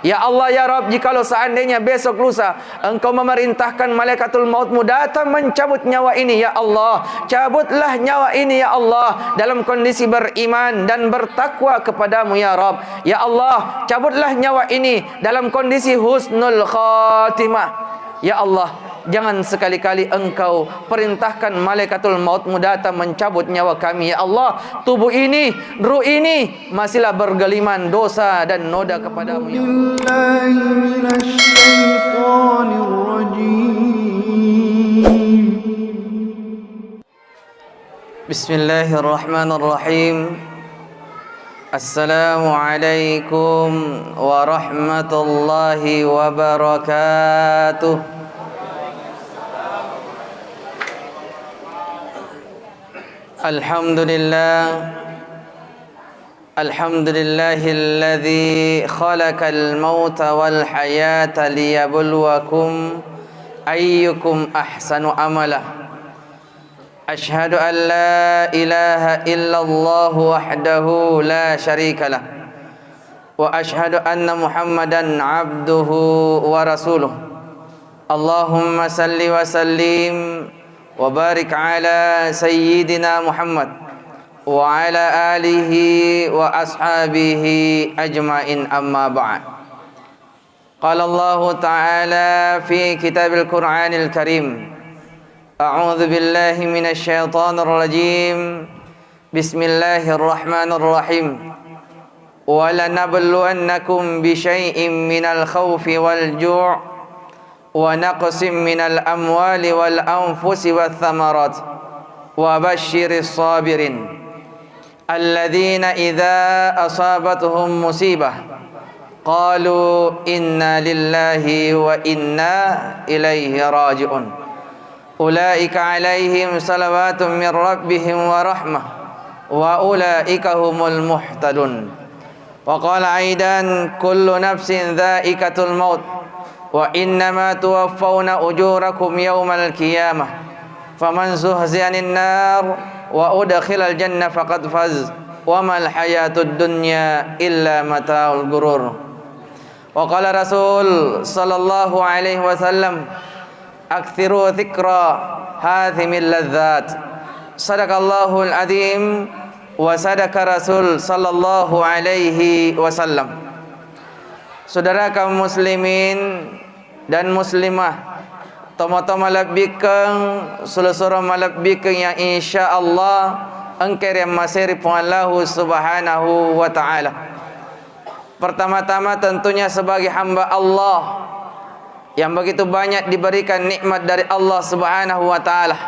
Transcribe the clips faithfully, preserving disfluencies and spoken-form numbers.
Ya Allah, ya Rabb, jikalau seandainya besok lusa Engkau memerintahkan malaikatul mautmu datang mencabut nyawa ini, ya Allah, cabutlah nyawa ini, ya Allah, dalam kondisi beriman dan bertakwa kepadamu, ya Rabb. Ya Allah, cabutlah nyawa ini dalam kondisi husnul khatimah. Ya Allah, jangan sekali-kali Engkau perintahkan malaikatul mautmu datang mencabut nyawa kami, ya Allah. Tubuh ini, ruh ini masihlah bergeliman dosa dan noda kepadamu, ya Allah. بالله من الشيطان الرجيم. بسم الله الرحمن الرحيم. السلام عليكم ورحمة الله وبركاته. الحمد لله. الحمد لله الذي خلق الموت والحياة ليبلوكم أيكم أحسن عملا. أشهد أن لا إله إلا الله وحده لا شريك له، وأشهد أن محمدا عبده ورسوله. اللهم صل وسلم وبارك على سيدنا محمد وعلى آله وأصحابه أجمعين، أما بعد. قال الله تعالى في كتاب القرآن الكريم: أعوذ بالله من الشيطان الرجيم. بسم الله الرحمن الرحيم. ولنبلونكم بشيء من الخوف والجوع ونقص من الأموال والأنفس والثمرات وبشر الصابرين. الذين إذا أصابتهم مصيبة قالوا إنا لله وإنا إليه راجعون. أولئك عليهم صلوات من ربهم ورحمة وأولئك هم المهتدون. وقال أيضا: كل نفس ذائقة الموت وإنما توفون أجوركم يوم القيامة فمن زحزح عن النار وأدخل الجنة فقد فاز وما الحياة الدنيا إلا متاع الغرور. وقال رسول صلى الله عليه وسلم: أكثروا ذكر هاذم اللذات. صدق الله العظيم وصدق رسول صلى الله عليه وسلم. Saudara kaum muslimin dan muslimah, tomatoa malebbikkeng, sura-sura malebbikkeng yang insya Allah engka riammasei ri Puang Allahu Subhanahu wa Ta'ala. Pertama-tama tentunya sebagai hamba Allah yang begitu banyak diberikan nikmat dari Allah Subhanahu wa Ta'ala.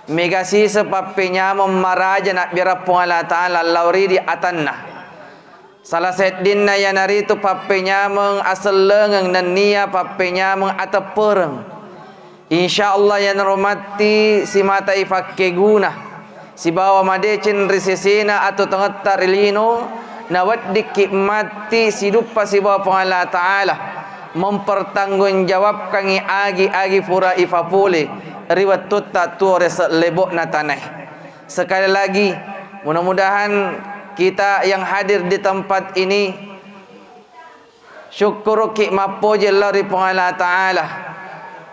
Mega siseng pappenyameng maraja nabbierang Puang Allah Ta'ala lao ri di atanna. Salah seddinna iyanaritu pappenyameng asellengeng nennia pappenyameng ateppereng. Insya Allah, iyanaro matti simata ifakkeguna sibawa madeceng ri sesena atau tongetta ri lino, naweddikki matti siduppa sibawa Puang Allah Ta'ala mempertanggungjawabkangi agi-agi pura ifapole ri wettutta tuo ri selebo'na tanae. Sekali lagi, mudah-mudahan kita yang hadir di tempat ini syukkuruki mappoji lao ri Puang Allah Ta'ala,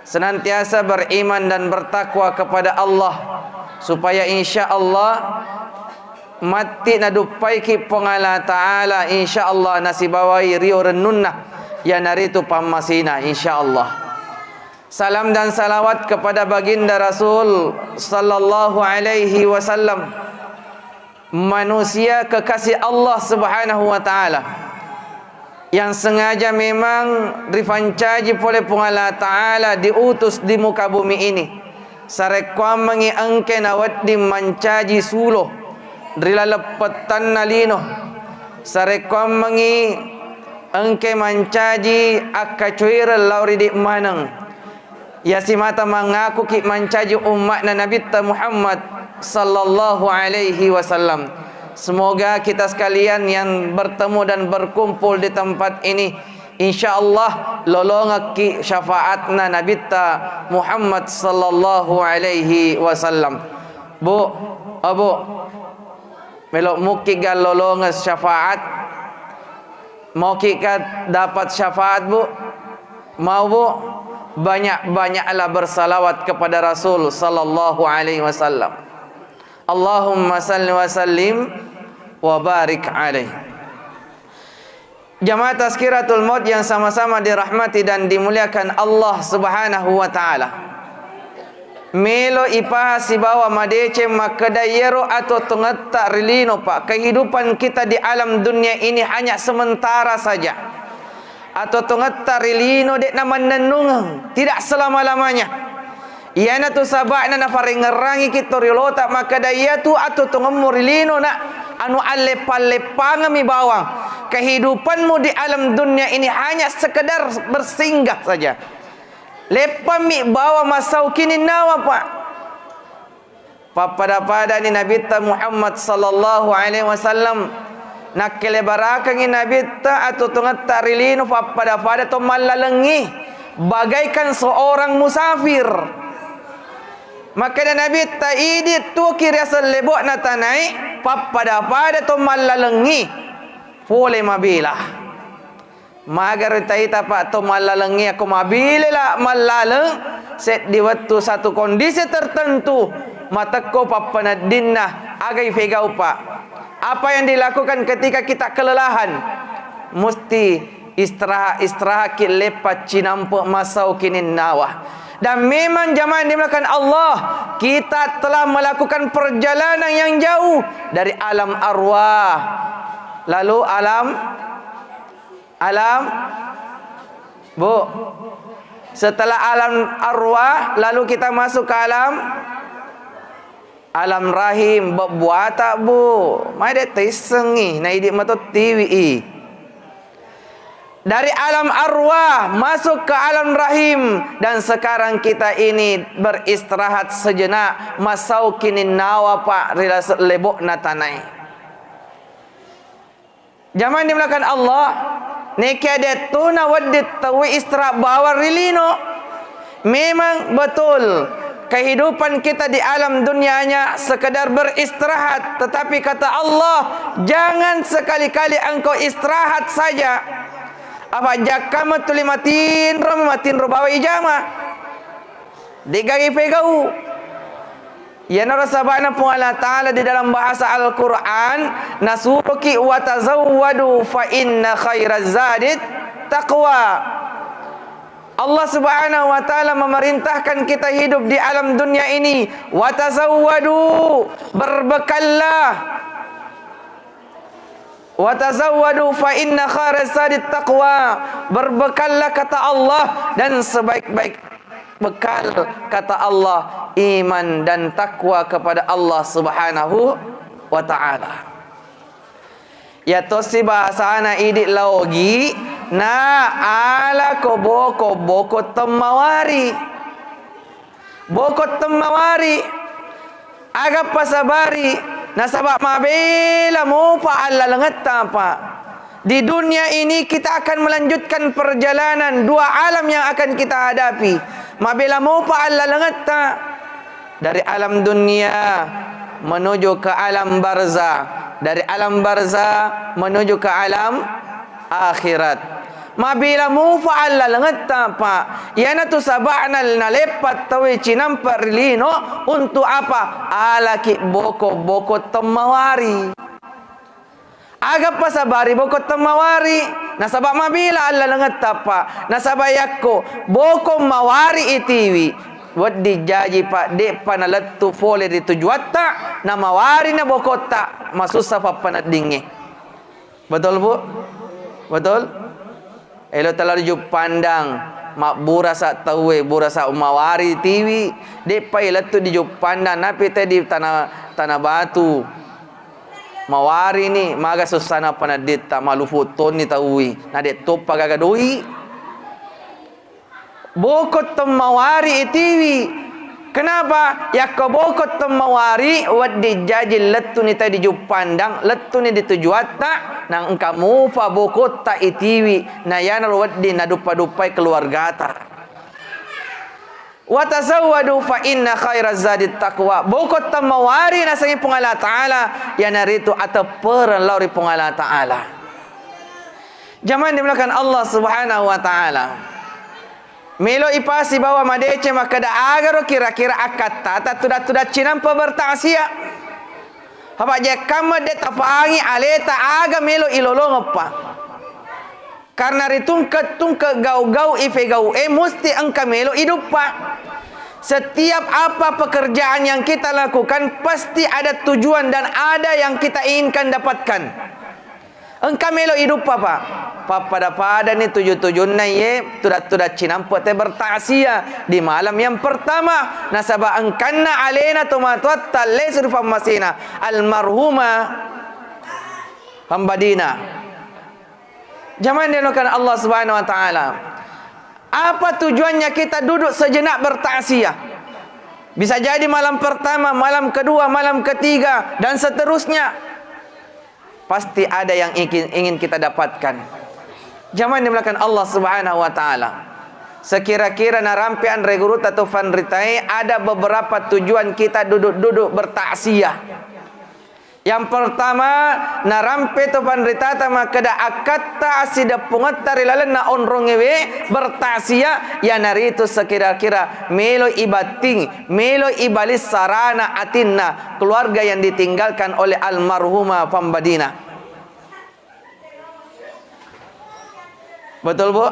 senantiasa beriman dan bertakwa kepada Allah, supaya insya Allah matti naduppaiki Puang Allah Ta'ala, insya Allah nasibawai rio rennunna, iyanaritu pammasina, insya Allah. Salam dan salawat kepada baginda Rasul sallallahu alaihi wasallam, manusia kekasih Allah Subhanahu wa Ta'ala, yang sengaja memang rifancaji pole Puang Allah Ta'ala diutus di muka bumi ini. Sarekkuammengi engke nawedding mancaji sulo ri laleng pettanna lino. Sarekkuammengi engke mancaji akkacoireng lao ri di maneng. Iya simata mangakuki mancaji umma'na Nabitta Muhammad sallallahu alaihi wasallam. Semoga kita sekalian yang bertemu dan berkumpul di tempat ini, insya Allah lolongekki syafaatna Nabitta Muhammad sallallahu alaihi wasallam. Bu, abu, melo mukki ga lolongeng syafaat? Mau kita dapat syafaat, Bu? Mau, Bu? Banyak-banyaklah bersalawat kepada Rasul sallallahu alaihi wasallam. Allahumma salli wa sallim wa barik alaih. Jamaah Tazkiratul Maut yang sama-sama dirahmati dan dimuliakan Allah Subhanahu wa Ta'ala. Melo ipaha sibawa madeceng makkeda iyaro atuo-tuongetta ri lino, Pak. Kehidupan kita di alam dunia ini hanya sementara saja. Atuo-tuongetta ri lino de'na mannennungeng, tidak selama-lamanya. Iyanatu saba'na naparengngerangiki to riolota makkeda iyatu atuo-tuongemmu ri lino, Nak, anu alleppang-leppangengmi bawang. Kehidupanmu di alam dunia ini hanya sekedar bersinggah saja. Leppammi bawang massau kininnawa, Pak. Pappada-padani Nabitta Muhammad sallallahu alaihi wasallam. Nakkelebarakkengngi Nabitta atuo-tuongetta ri lino pappada-pada to mallalengngi, bagaikan seorang musafir. Makkeda Nabitta, idi tuoki riaseng lebo'na tanae, pappada-pada to mallalengngi, pole mabela. Maga ro ita-ita, Pak, to mallalengngi, akko mabelala mallaleng, seddi wettu satu kondisi tertentu, matekko pappeneddinna, aga ifegau, Pak? Apa yang dilakukan ketika kita kelelahan? Musti istirahat, istirahatki leppa cinampe massau kininnawa. Dan memang jamaah yang dimuliakan Allah, kita telah melakukan perjalanan yang jauh dari alam arwah, lalu alam Alam, Bu. Setelah alam arwah, lalu kita masuk ke alam, alam rahim, bebbuata, Bu. Mai de' taissengngi, na idi mato tiwi i. Dari alam arwah masuk ke alam rahim, dan sekarang kita ini beristirahat sejenak, massau kininnawa, Pak, ri laseng lebo'na tanae. Jamaah yang dimuliakan Allah, nekia dettu nawedding tauwe istirahat bawang ri lino. Memang betul, kehidupan kita di alam dunianya sekedar beristirahat, tetapi kata Allah, jangan sekali-kali engkau istirahat saja. Apa jakka mettu lima tinro, matinro bawang ijama. De'gaga ipegau. Iyanaro saba'na Puang Allah Ta'ala di dalam bahasa Al-Quran, nasuroki, "Watazawwadu fa inna khairaz zadit taqwa." Allah Subhanahu wa Ta'ala memerintahkan kita hidup di alam dunia ini, "Watazawwadu," berbekallah. "Watazawwadu fa inna khairaz zadit taqwa." Berbekallah, kata Allah, dan sebaik-baik bekal, kata Allah, iman dan takwa kepada Allah Subhanahu wa Ta'ala. Yatosi bahasana idi lao Ogi, na alako boko, boko temmawari. Boko temmawari, aga pasabari, nasaba mabela mopa allalengetta, Pak. Di dunia ini kita akan melanjutkan perjalanan dua alam yang akan kita hadapi. Mabela mopa allalengetta dari alam dunia menuju ke alam barzah, dari alam barzah menuju ke alam akhirat. Mabela mupa allalengetta, Pak. Iyanatu saba'na naleppa tauwe cinampe ri lino untuk apa? Alaki boko-boko temmawari. Aga pasabari boko temmawari? Nasaba mabela allalengetta, Pak. Nasaba yakko boko mawari itiwi, wedding jaji, Pak, de'pa nalettu pole ri tujuatta, namawari na bokotta, masussa pappaneddingnge. Betul, Bu? Betul? Elo tala ri Juppandang, mabburasa tauwe, burasa mawari tiwi, de'pa ilettu di Juppandang, napi te di Tana, Tana Batu. Mawari ni, maga sussana paneddetta, malufu tonni taui, na de' toppa gaga doi. Boko temmawari itiwi. Kenapa? Yakko boko temmawari, wedding jaji lettuni tau di Juppandang, lettuni di tujuatta, na engka mupa bokotta itiwi, na yanaro wedding naduppa-duppai keluargata. "Watazawwadu fa inna khairaz zadit taqwa." Boko temmawari nasengi Puang Allah Ta'ala, yanaritu ateppereng lao ri Puang Allah Ta'ala. Jamaah dimuliakan Allah Subhanahu wa Ta'ala. Melo ipasibawa madeceng makkeda, agaro kira-kira akkattata tudang-tudang cinampe bertaksia. Apa jakkamma de tapangi aleta aga melo ilolongeppa. Karena ritungke-tungke gau-gau ifegau e musti engka melo iduppa. Setiap apa pekerjaan yang kita lakukan pasti ada tujuan dan ada yang kita inginkan dapatkan. Engka melo iduppa, Pak. Pappada-padani tuju-tujunna iye tudang-tudang cinampe te bertaksia di malam yang pertama. Nasaba engkanna alena tomatoatta lesu ri fammasena almarhumah Pambadina. Jamaah yang dimuliakan Allah Subhanahu wa Ta'ala. Apa tujuannya kita duduk sejenak bertaksia? Bisa jadi malam pertama, malam kedua, malam ketiga, dan seterusnya. Pasti ada yang ingin, ingin kita dapatkan. Jamaah yang dimuliakan Allah Subhanahu wa Ta'ala. Sekira-kira narampe anre gurutta tu fanritae, ada beberapa tujuan kita duduk-duduk bertaksia. Yang pertama, narampe tu fanritata makkeda akkatta assideppungetta ri lalenna onrongewe bertaksia, iyanaritu sekira-kira melo ibatting, melo ibaling sarana atinna keluarga yang ditinggalkan oleh almarhumah Pambadina. Betul, Bu?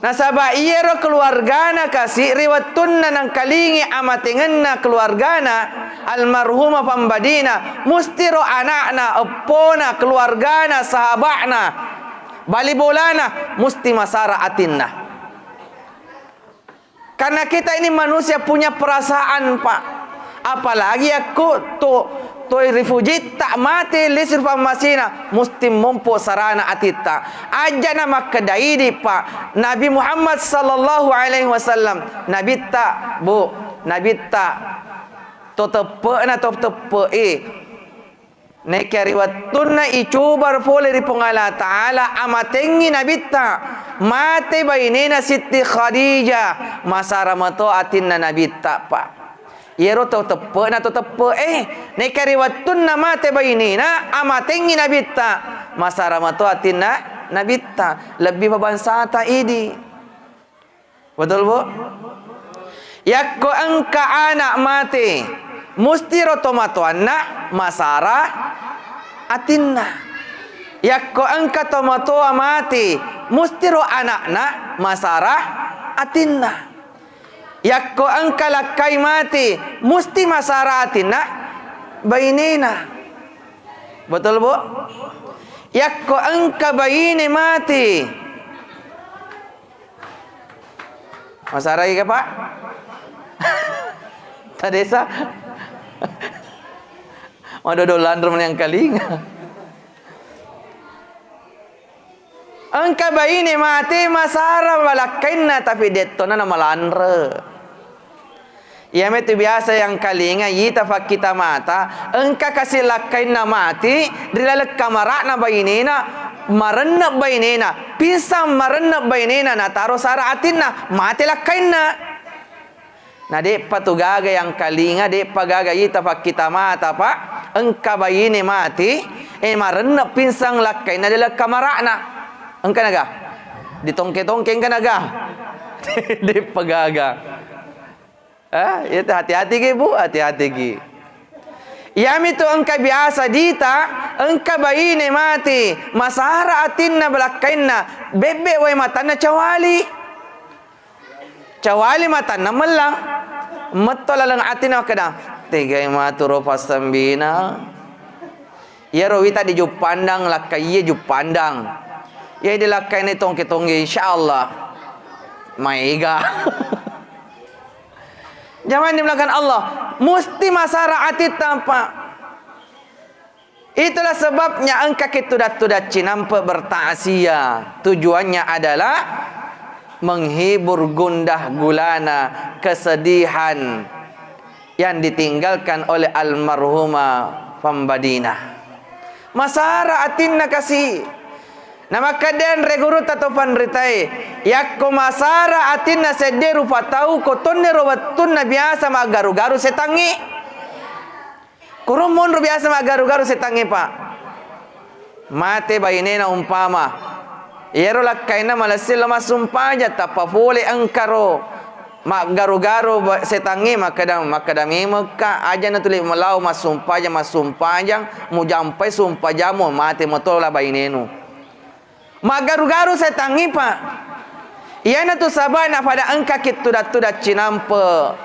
Nasaba iyaro keluargana kasi ri wettunna nangkalingi amatengenna keluargana almarhumah Pambadina, mustiro anakna, eppona, keluargana, sahabakna, bali bolana, musti masara atinna. Karena kita ini manusia punya perasaan, Pak. Apalagi yakko to, toi rifujitta mate lesu ri fammasena, musti mompo sarana atitta. Ajana makkeda idi, Pak. Nabi Muhammad sallallahu alaihi wasallam, nabitta, Bu, nabitta to teppe'na to teppe'e. Naekia ri wettunna icoba pole ri Puang Allah Ta'ala, amatengngi Nabitta, mate bainena Sitti Khadijah, masara mato atinna Nabitta, Pak. Iyaro to teppe'na to teppe'e, naekia ri wettunna mate bainena, amatengngi Nabitta, masara mato atinna Nabitta, lebbi pabangsata idi. Betul, Bu? Yakko engka anak mate, mustiro tomatoanna masara atinna. Yakko engka tomatoa mate, mustiro anakna masara atinna. Yakko engka lakkai mate, musti masara atinna bainena. Betul, Bu? Yakko engka baine mate, masara ika, Pak? Tadesa? Madodo lanre mani angkalinga. Engka baine mate masara balakkainna, tapi dettona namalanre. Iyamatu biasa yang kalinga yita fakkita mata, engka kasi lakkainna mati ri laleng kamara'na bainena, marenne' bainena, pinsang marenne' bainena, nataro sara atinna, mate lakkainna. Na de'pa tu gaga yang kalinga, de'pa gaga yita fakkita mata, Pak, engka baine mati, eh, marenne' pinsang lakkainna ri laleng kamara'na. Engka naga? Ditongke-tongke engka naga? De'pa gaga. Eh, itu hati-hati ki, Bu, hati-hati ki. Iyamitu engka biasa dita, engka baine mati, masara atinna balakkainna, bebbe wai matanna cawali. Cawali matanna mellang. Metto laleng atinna makkeda, tegai maturo passembina. Iyaro wita di Juppandang, lakkai iye Juppandang. Iye di lakkaine tongke-tongke, insyaallah maega. Jamaah dimuliakan Allah, musti masara atitta, Pak. Itulah sebabnya engka ki tudang-tudang cinampe bertakziah. Tujuannya adalah menghibur gundah gulana kesedihan yang ditinggalkan oleh almarhumah Pambadina. Masara atinna kasi. Namakkedai anre gurutta to panritae, yakko masara atinna sedde rupa tau, ko tonniro wettunna biasa maggaru-garu setangnge. Kuro monro biasa maggaru-garu setangnge, Pak. Mate bainena umpama. Iyaro lakkainna malessi lao massumpajang, tappa pole engkaro maggaru-garu ba-, setangnge makkeda, makkeda memekka, aja natuli lao massumpajang, massumpajang, mujampai sumpajammu, mate moto la bainenu. Maggaru-garu setangnge, Pak. Iyanatu saba'na pada engkaki tudang-tudang cinampe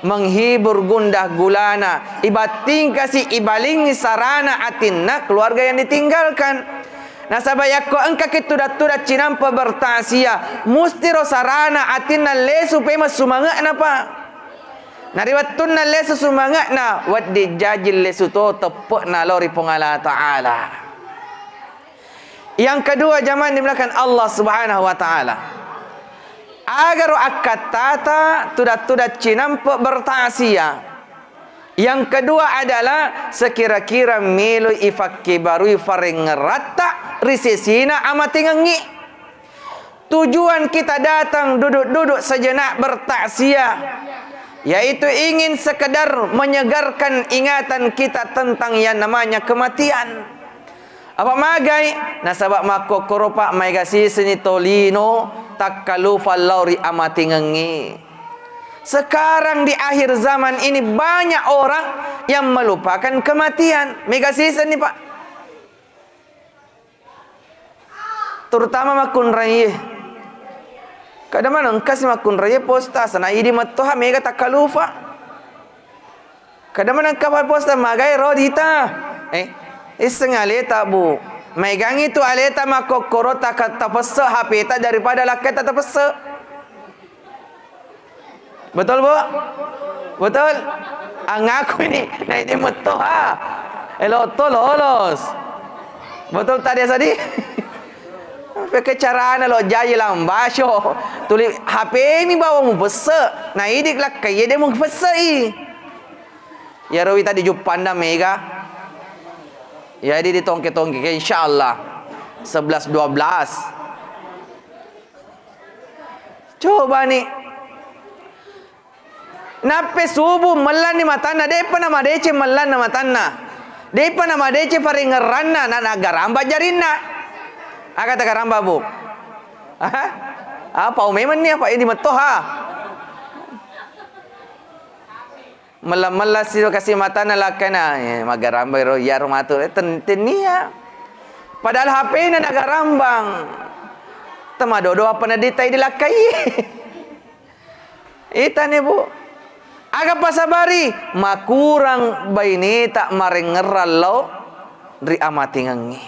menghibur gundah gulana, ibattingkasi, ibalingngi sarana atinna keluarga yang ditinggalkan. Nasaba yakko engkaki tudang-tudang cinampe bertakziah, mustiro sarana atinna lesu pemeng sumange'na, Pak. Na ri wettunna lesu sumange'na, wedding jaji lesu to teppe'na lao ri Puang Allah Ta'ala. Yang kedua, jamaah dimuliakan Allah Subhanahu wa Ta'ala, agaro akkattata tudang-tudang cinampe bertakziah. Yang kedua adalah sekira-kira meloi ifakkebarui farengngeratta ri sesina amatengengngi. Tujuan kita datang duduk-duduk sejenak bertakziah, yaitu ingin sekedar menyegarkan ingatan kita tentang yang namanya kematian. Apa magai? Nasaba makkokkoro, Pak, maega siseni tolino takkalufa lao ri amatengengnge. Sekarang di akhir zaman ini banyak orang yang melupakan kematian. Maega siseni, Pak. Terutama makkunraie. Kada maneng engkasi makkunraie postas, na idi mettoha maega takkalufa. Kada maneng engka postas magai ro dita. Eh, isseng aleta, Bu. Maegangngi tu aleta makkokkoro taka-, tapesse H P-ta daripada lakkaita tapesse. Betul, Bu? Betul? Angaku ini, na idi mettoha. Elo to lolos. Betul tadi, Sadi? Peke carana lo jaji lambaso. Tuli H P mi bawa mupesse. Na idi lakkai de mupessei. Iyaro wita dijuppanna maega. Jadi ditongke-tongke ke, insyaallah. Sebelas dua belas. Coba ni. Nappe subuh mellanni matanna, de'pa namadeceng mellanna matanna. De'pa namadeceng paringerranna, na nagaramba jarinna. Aga tagaramba, Bu? Aha? Apa umemenni apa idi mettoha? Mella-mella si kasi matanna lakkaina, eh, magaramba ro iyaro matu, eh, ten-, tennia. Padahal H P-na nagarambang. Temadodo apa nadita idi lakkai. Itani, Bu. Aga pasabari? Makurang baineta marengngerang lao ri amatengengnge.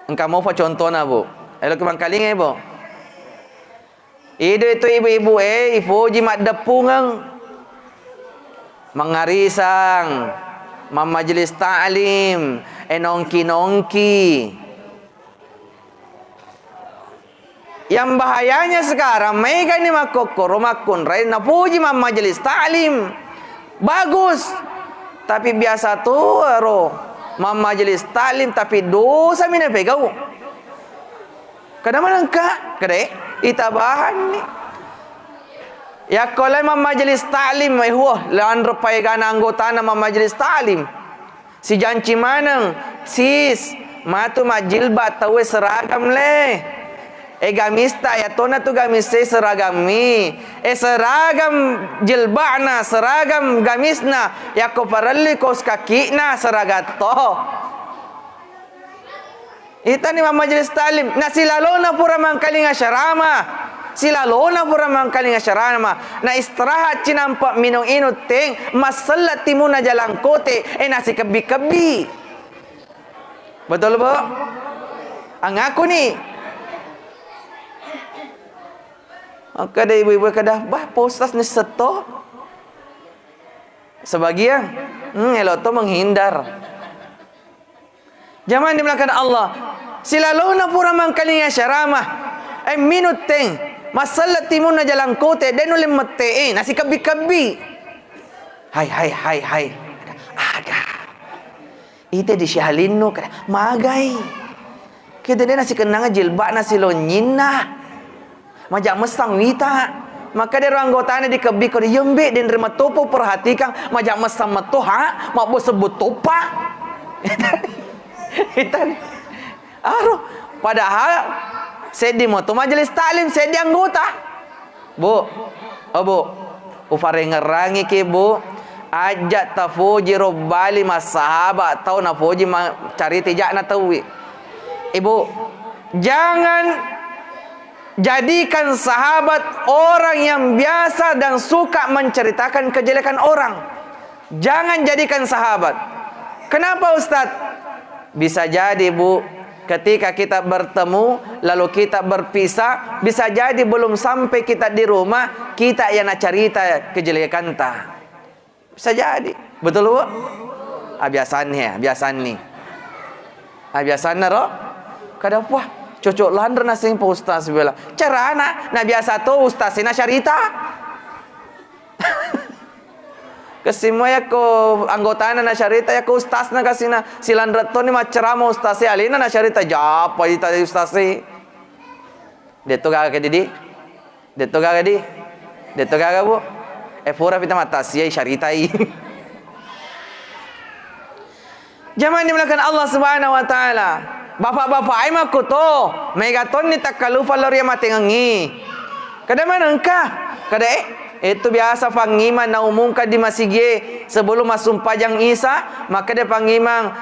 Engka mopa contona, Bu. Eloki mangkalingai, Bu. Ido itu ibu-ibu e, ifoji maddeppungeng. Mangarisang, mammajelis taklim, e nongki-nongki. Yang bahayanya sekarang, maegani makkokkoro makkunrai napuji mammajelis taklim. Bagus. Tapi biasa to ero mammajelis taklim, tapi dosami napegau. Kada manengka, kada e, itabahanni. Yakko lai mammajelis taklim, eh, wah, lanro paegana anggotana mammajelis taklim. Sijanci maneng, sis, matu majjilbab tauwe seragam le. E gamista, yatona tu gamis e seragammi. E seragam jilba'na, seragam gamisna, yakko parelli kos kaki'na seragam to. Itani mammajelis taklim, na silalona pura mangkalinga syarama. Silalona pura mangkalinga syarama. Na istirahat cinampa minung inung teng, massella timunna jalang kote, e nasikebbi-kebbi. Betul, Bu? Angaku ni. Makkeda ibu-ibu kada, "Bah, Pak Ustaz nisseng to." Sebagian, hmm, elo to menghindar. Jamaah dimuliakan Allah, silalona pura mangkalinga syarama, e minung teng, massella timunna jalang kote, de nulle mette e, nasikebbi-kebbi. Hai, hai, hai, hai. Ada. Ite di sihalinnu, kada, magai. Kita de nasikennanga jilba'na silonyinna. Maja messang wita. Makkeda ro anggotana dikebbi ko, "Yembe, denre mettopa perhatikang, maja messang metto ha, mabbosebbu toppa." Itani. Aro, Padahal seddi moto majelis taklim, seddi anggota. Bu, oh Bu, ufarengerangiki Bu, aja tafoji robbali massahaba tau nafoji ma-, carita ija'na tauwi. Ibu, jangan jadikan sahabat orang yang biasa dan suka menceritakan kejelekan orang. Jangan jadikan sahabat. Kenapa, Ustadz? Bisa jadi, Bu, ketika kita bertemu, lalu kita berpisah, bisa jadi belum sampai kita di rumah, kita yang nacarita kejelekanta. Bisa jadi. Betul, Bu? Ah, biasanni, ya, biasanni. Ah, biasanna ro? Kada, wah, cocok lanre naseng Pak Ustaz bela. Carana, na biasa to Ustaz na syarita. Kessimua yakko anggotana nasyarita, yakko ustazna kasina silanre toni maccerama ustaz e, alena nasyarita japa ita ustaz e. Detto gaga ke didi? Detto gaga di? Detto gaga, Bu? Eh, pura pita mata sia syaritai. Jamaah dimuliakan Allah Subhanahu wa Ta'ala. Bapak-bapak ai makkuto, mega tonni takkalupa lao ri amatengengngi. Kada manengka, kada, eh, itu biasa pangimang naumumkan di masigie sebelum massumpajang Isa, makkeda pangimang,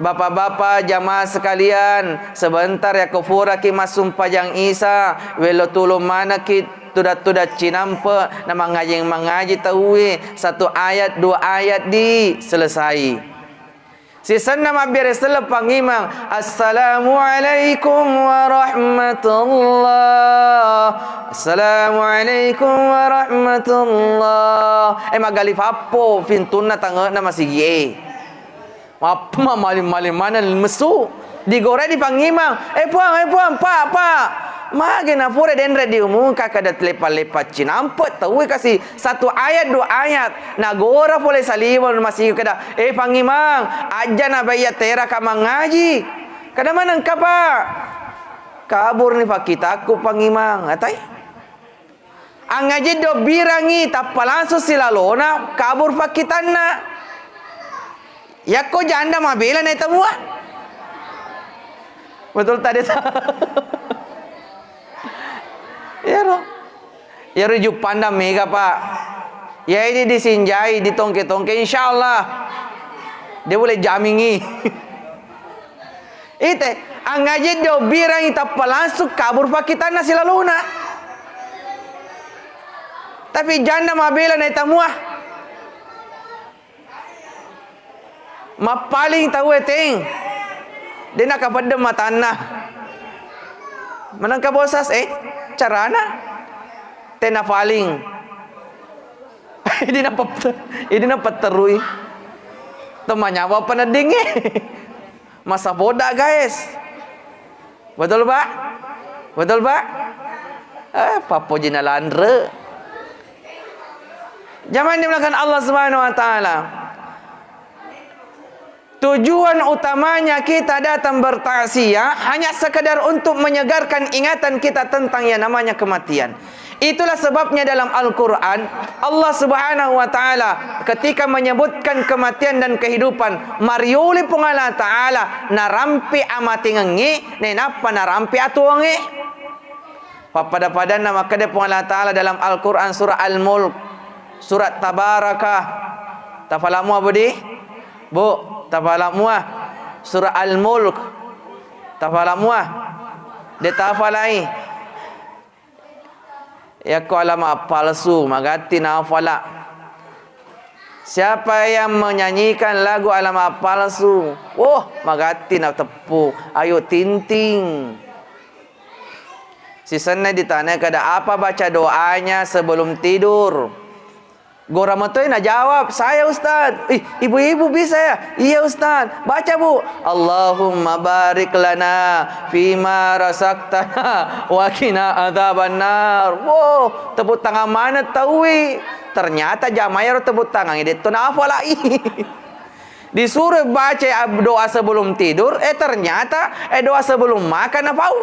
"Bapak-bapak, jamaah sekalian, sebentar yakko puraki massumpajang Isa, wello tulung manekki tudang-tudang cinampe na mangajing-mangaji tauwe, satu ayat, dua ayat di selesai." Sisenna mabbere selleng pangimang, "Assalamualaikum warahmatullah. Assalamualaikum warahmatullah." Eh, magali pappo pintunna tange'na masigie. Mappa maling-maling maneng messu. Digore di pangimang, "Eh, Puang, eh, Puang, Pak, Pak." Mage na pura denre diumumka kada lepa-lepa cinampe tauwe kasi satu ayat, dua ayat. Nagora pole saliweng masiu kada, "Eh, Pangimang, ajja na baiya teraka mangaji." Kada manengka, Pak. Kaburni pakkitakku, Pangimang. Atai? Angaji dobbirangi tappa langsung silalona kabur pakkitanna. Yakko janda mabela na itamua. Betul tadi? Iyaro. Iyaro juppandang mega, Pak. Ya, ini disinjai, ditongke-tongke, insyaallah. Dia boleh jamingi. Ite, angaji dobbirangi tappa langsung kabur pakkitanna silalona. Tapi janda mabela na itamua. Mappaling tauwe teng. De nakapeddeng matanna. Menengka bosas, eh, carana. Tena paling. Idi napet-, idi napetterui. Temanyawa peneddingnge. Masa boda, guys. Betul, Pak? Betul, Pak? Eh, pappoji nalanre. Jamaah dimuliakan Allah Subhanahu wa Ta'ala. Tujuan utamanya kita datang bertakziah hanya sekedar untuk menyegarkan ingatan kita tentang yang namanya kematian. Itulah sebabnya dalam Al-Quran, Allah Subhanahu wa Ta'ala ketika menyebutkan kematian dan kehidupan, marioli Puang Allah Ta'ala narampi amatengengngi, nainappa narampi atuwongnge. Pappada-padanna makkeda Puang Allah Ta'ala dalam Al-Quran, surah Al-Mulk, surah Tabaraka. Tafala mua, Budi? Bu, tafala mua. Surah Al-Mulk. Tafala mua. De tafalai. Yakko alama palsu, magatti nafala. Siapa yang menyanyikan lagu alama palsu? Woh, magatti nateppu. Ayu Ting Ting. Sisenna ditanya kada, "Apa baca doanya sebelum tidur?" Gora metoi najawab, "Saya, Ustaz." "Ih, ibu-ibu bisa ya?" "Iya, Ustaz." "Baca, Bu." "Allahumma barik lana fima razaqtana wa qina adzabannar." Wow, tepuk tangan mana taui. Ternyata jamaah ero tepuk tangan detto nafalai. Disuruh baca ab-, doa sebelum tidur, eh, ternyata, eh, doa sebelum makan napau.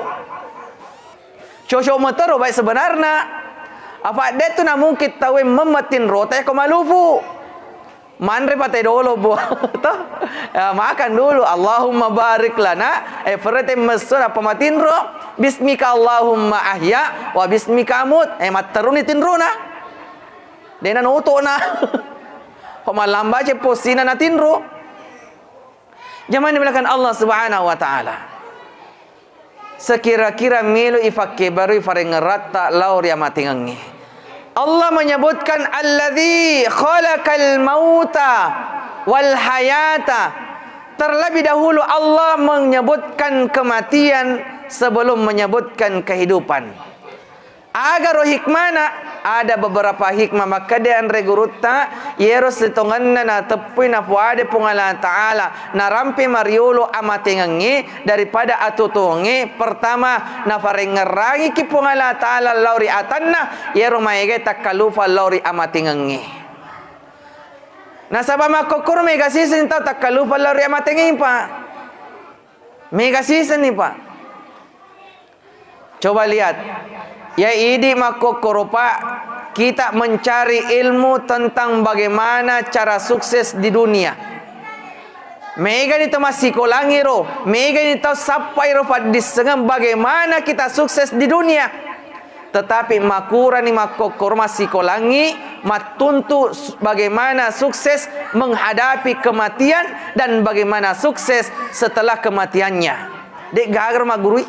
Cocok metoro baik sebenarna. Apa de tu namungkin tauwe memmetin rota ko malufu. Manre pate dolo, Bu. Toh? Ya, makan dulu. Allahumma barik lana. Eh, perete messo apa matinro. Bismika Allahumma ahya wa bismika amut. Eh, matteruni tinrona. Dena notona. Pamalambace posina natinro. Jamaah dimuliakan Allah Subhanahu wa Ta'ala. Sekira-kira melo ifakkebarui farengeratta lao ri amatengengnge. Allah menyebutkan, "Alladzi khalaqal mauta wal hayata." Terlebih dahulu Allah menyebutkan kematian sebelum menyebutkan kehidupan. Agaro hikmana, ada beberapa hikmah. Makkeda anre gurutta, iyero sitongenna nateppui napoade Puang Allah Ta'ala, narampe mariolo amatengengnge daripada atuo-tuongnge. Pertama, nafarengngerangiki Puang Allah Ta'ala lao ri atanna, iyero maegai takkalufa lao ri amatengengnge. Nasaba makkokkoro mega sisenni tau takkalufa lao ri amatengengnge, Pak. Mega sisenni, Pak. Coba lihat, ya idi makkokkoro, Pak, kita mencari ilmu tentang bagaimana cara sukses di dunia. Megani to massikolangi ro, megani to sappai ro faddissengeng bagaimana kita sukses di dunia. Tetapi makurani makkokkoro massikolangi mattuntu s-, bagaimana sukses menghadapi kematian dan bagaimana sukses setelah kematiannya. De'gaga ro maggurui.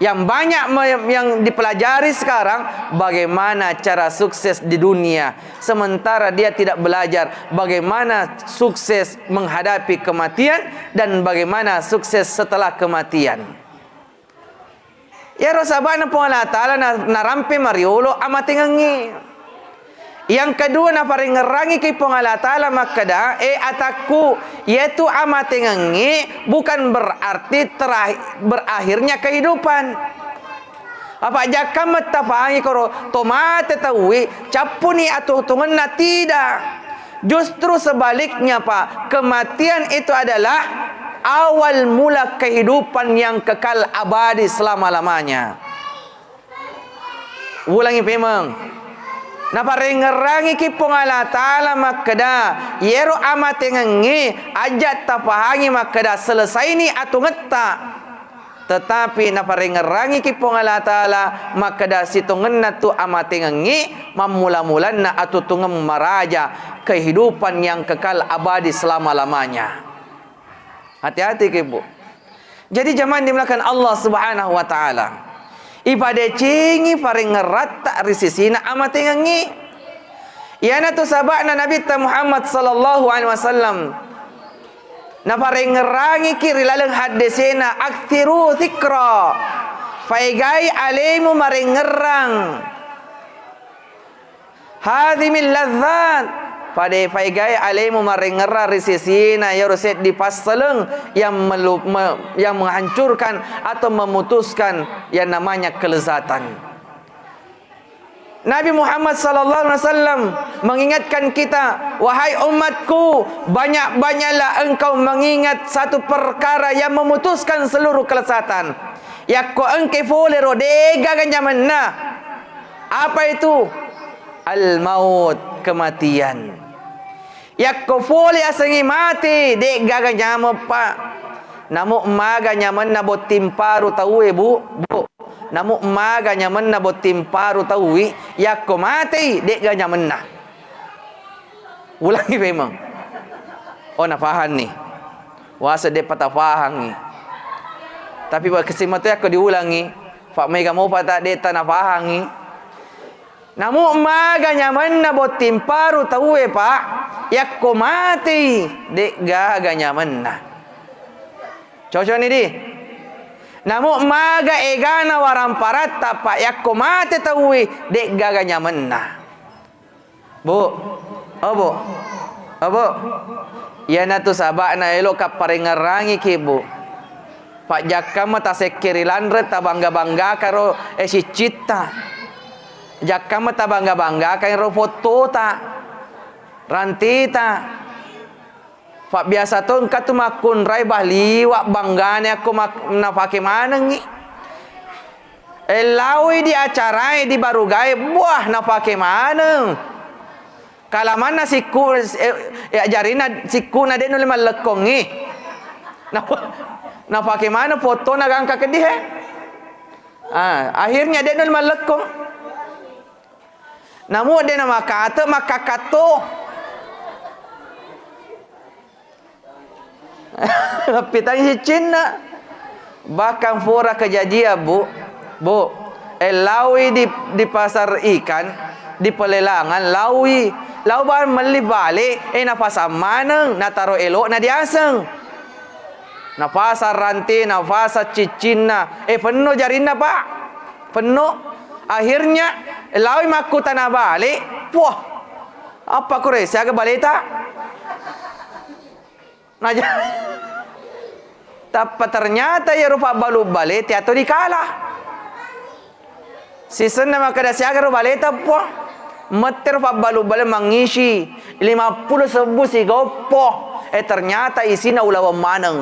Yang banyak me-, yang dipelajari sekarang, bagaimana cara sukses di dunia, sementara dia tidak belajar bagaimana sukses menghadapi kematian dan bagaimana sukses setelah kematian. Iyaro saba'na Puang Allah Ta'ala na-, narampe mariolo amatengengnge. Yang kedua, naparengngerangiki Puang Allah Ta'ala makkeda, "E atakku, iyatu amatengengnge bukan berarti terahi-, berakhirnya kehidupan." Apa jakka mettapangi koro to mate tauwi, cappuni atuo-tuongenna, tidak. Justru sebaliknya, Pak, kematian itu adalah awal mula kehidupan yang kekal abadi selama-lamanya. Ulangi pemeng. Naparengngerangiki Puang Allah Ta'ala makkeda, iyero amatengengnge aja tapahangi makkeda selesaini atuongetta. Tetapi naparengngerangiki Puang Allah Ta'ala makkeda sitongenna tu amatengengnge mammula-mulanna atuo-tuongeng maraja, kehidupan yang kekal abadi selama-lamanya. Hati-hati ki, Bu. Jadi jamaah dimuliakan Allah Subhanahu wa Ta'ala. Ipadecengi parengngerratta ri sisina amatengengnge. Iyanatu saba'na Nabitta Muhammad sallallahu alaihi wasallam naparengngerangiki ri laleng haddesena, "Aktsiru dzikra." Faegai alemu marengngerang. Hadzimil ladzat, pada faegai alemu marengngerang ri sesena iyaro seddi passaleng yang melu-, me-, yang menghancurkan atau memutuskan yang namanya kelezatan. Nabi Muhammad sallallahu alaihi wasallam mengingatkan kita, "Wahai umatku, banyak-banyaklah engkau mengingat satu perkara yang memutuskan seluruh kelezatan." Yakko engke fole ro, de'gaga nyamenna. Apa itu? Al-maut, kematian. Yakko fole asengnge mate, de'gaga nyameng, Pak. Namu maga nyamenna botting paru tauwe, Bu? Bu. Namu maga nyamenna botting paru tauwi, yakko matei, de'ga nyamenna. Ulangi memang. Oh, nafahanni. Wase de'pa tafahangngi. Tapi wa-, kesima to yakko diulangi, fa mega mopa ta de'ta nafahangngi. Namu maga nyamenna botting paru tauwe, Pak, yakko matei, de'gaga nyamenna. Cocokni di? Namu maga egana waramparatta, Pak, yakko mate tauwe, de'gaga nyamenna. Bu, oh, Bu, oh, Bu. Iyanatu saba'na elo kapparengngerangiki, Bu. Pajjakkamma tasekke ri lanre, tabangga-banggakaro, eh, siccitta. Jakkamma tabangga-banggakang ro fottota, rantita. Fabbiasa to engka tu makkunrai baliwa banggane akko mak-, nafake manengngi. E, laoi di acarae di barugae, buah, nafake maneng. Kalamanna sikku, eh, eh, jarina sikkuna de' nulle mallekkongngi. Napa-, napake maneng fottona gangka keddi, he? Ah, akhirnya de' nulle mallekkong. Namu de' namakate makkakatto. Nappitangngi siccinna. Bahkan pura kejadian, Bu. Bu, eh, laui di, di pasar ikan, di pelelangan, laui, lau ba-, melli bale, eh, napasang maneng, nataro elo'na diaseng. Napasang rante, napasang ciccinna, eh, penno jarinna, Pak. Penno. Akhirnya, laui makkutana bale, puah, apa kure, siaga baleta? Naja-, tappa ternyata iyaro pabbalu bale teato dikala. Sisenna makkeda, "Siaga ro baleta, Puang?" Mettero pabbalu bale mangisi lima puluh sebbu sigoppo. Eh, ternyata isina ulaweng maneng.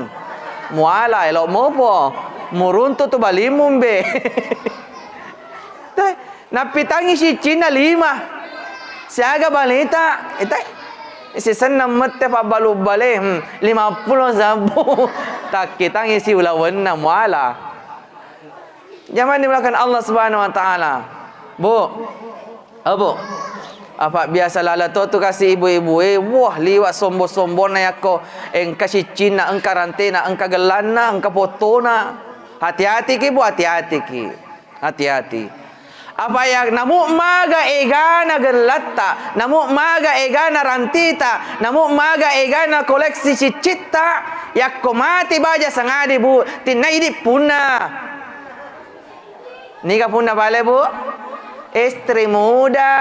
Muala, elo mopo. Muruntu tu balimu, mbe. Teh, nappitangngi siccinna lima. Siaga baleta? Ita, sisenna mette pabbalu bale, hmm, lima puluh sabbu. Takkitangngi si ulawenna muala. Jamaah dimuliakan Allah Subhanahu wa Ta'ala. Bu, oh, Bu. Apa biasa lala to tu kasi ibu-ibu e, wah, liwa sombong-sombonna yakko engka siccinna, engka rantena, engka gellanna, engka pottona. Hati-hati ki, Bu, hati-hati ki. Hati-hati. Apa ya, namu maga egana gellatta, namu maga egana rantita, namu maga egana koleksi ciccitta, yakko mati baja sangadi, Bu, tinna idi punna. Niga punna bale, Bu? Istri muda,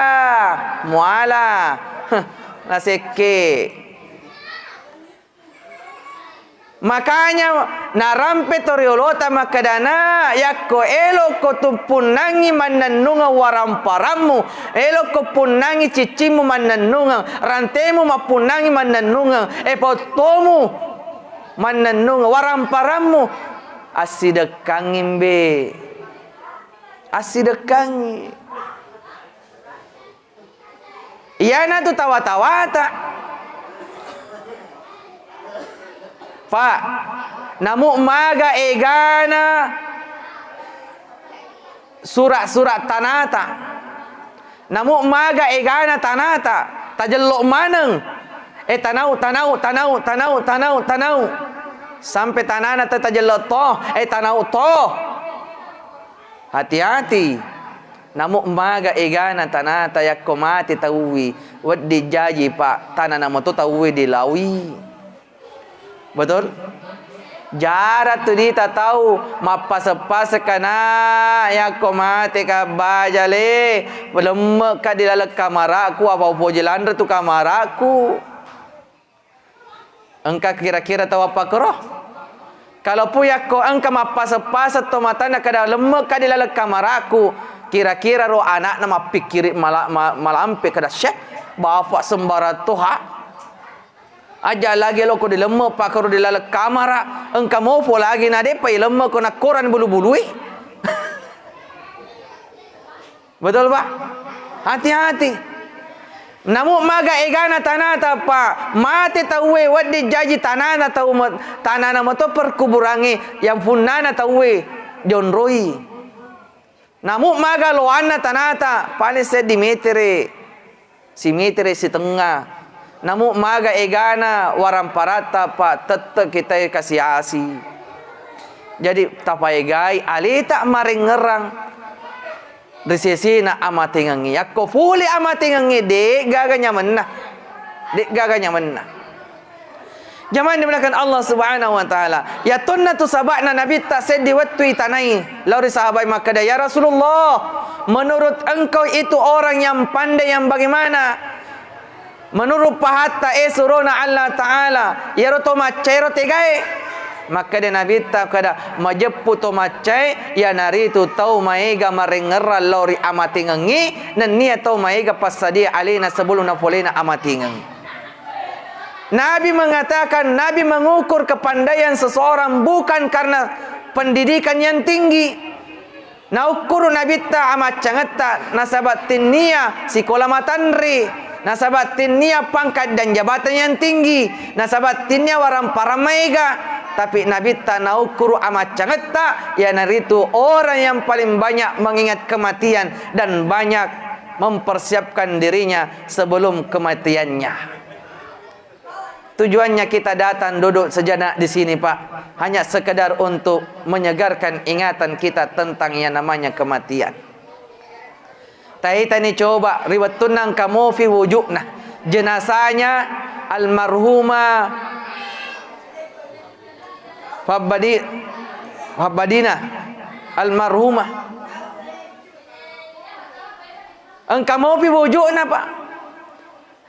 muala. Huh, nasekke. Makanya narampe to riolota makkedana, yakko elokko tuppunnangi mannennungeng waramparammu, elokko punnangi ciccimmu mannennungeng, rantemu mappunnangi mannennungeng, e pottomu mannennungeng, waramparammu, assidekkangi mbe. Assidekkangi. Iyanatu tawa-tawata. Pak, namu maga egana sura-sura tanata. Namu maga egana tanata. Tajello maneng. Eh, tanau, tanau, tanau, tanau, tanau, tanau. Sampai tanana ta-, tajello to. Eh, tanau to. Hati-hati. Namu maga egana tanata yakko mate tauwi, wedding jaji, Pak, tanana moto tauwi dilawi. Betul? Jara tu dita tau mappaseng-paseng kana yakko mate ka bajale, lemme ka di laleng kamaraku, apa upoji lanre tu kamaraku. Engka kira-kira tau appakkoro? Kalaupun yakko engka mappaseng-paseng to matanna kada lemme ka di laleng kamaraku, kira-kira ro anakna mappikkiri mala-, ma-, malampe kada, "Syeh, bapak sembarang to ha? Aja lagi loko di lemme pakkoro di laleng kamara, engka mopo lagi na depa ilemme ko nakkoran bulu-bului." Betul, Pak? Hati-hati. Namu maga egana tanata, Pak. Mate tauwe wedding jaji tanana tau me-, tanana meto perkuburangnge yang punnana tauwe jonroi. Namu maga loanna tanata, paling seddi metere, simetere sitengnga. Namu maga egana waramparatta, Pak, tette kita kasi-asi. Jadi tapaegai aleta marengngerang ri sesena amatengengnge. Yakko pole amatengengnge, de'gaga nyamenna. De'gaga nyamenna. Jamaah dimuliakan Allah Subhanahu wa Ta'ala. Yatonna tu saba'na Nabitta seddi wettu itanai lao ri sahabai makkeda, "Ya Rasulullah, menurut engkau itu orang yang pandai yang bagaimana?" Menurut pahatta, eh, surona Allah Ta'ala, iyaro to maccaero tegae? Makkeda Nabitta, kada majeppu to maccae, iyanaritu tau maega marengngerang lao ri amatengengngi, nennia tau maega passadia alena sebelum napolena amatengeng. Nabi mengatakan, Nabi mengukur kepandaian seseorang bukan karena pendidikan yang tinggi, naukkuru Nabitta amaccangetta, nasaba tennia sikola matanre, Nasaba tennia pangkat dan jabatan yang tinggi, nasaba tennia warang parang maega, tapi Nabitta naukkuru amaccangetta, iyanaritu orang yang paling banyak mengingat kematian dan banyak mempersiapkan dirinya sebelum kematiannya. Tujuannya kita datang duduk sejenak di sini, Pak, hanya sekedar untuk menyegarkan ingatan kita tentang yang namanya kematian. Taitani coba, ri wettunna engka mofi wujukna, jenazahnya almarhumah Fabbadi-, Fabbadina, almarhumah. Engka mofi wujukna, Pak.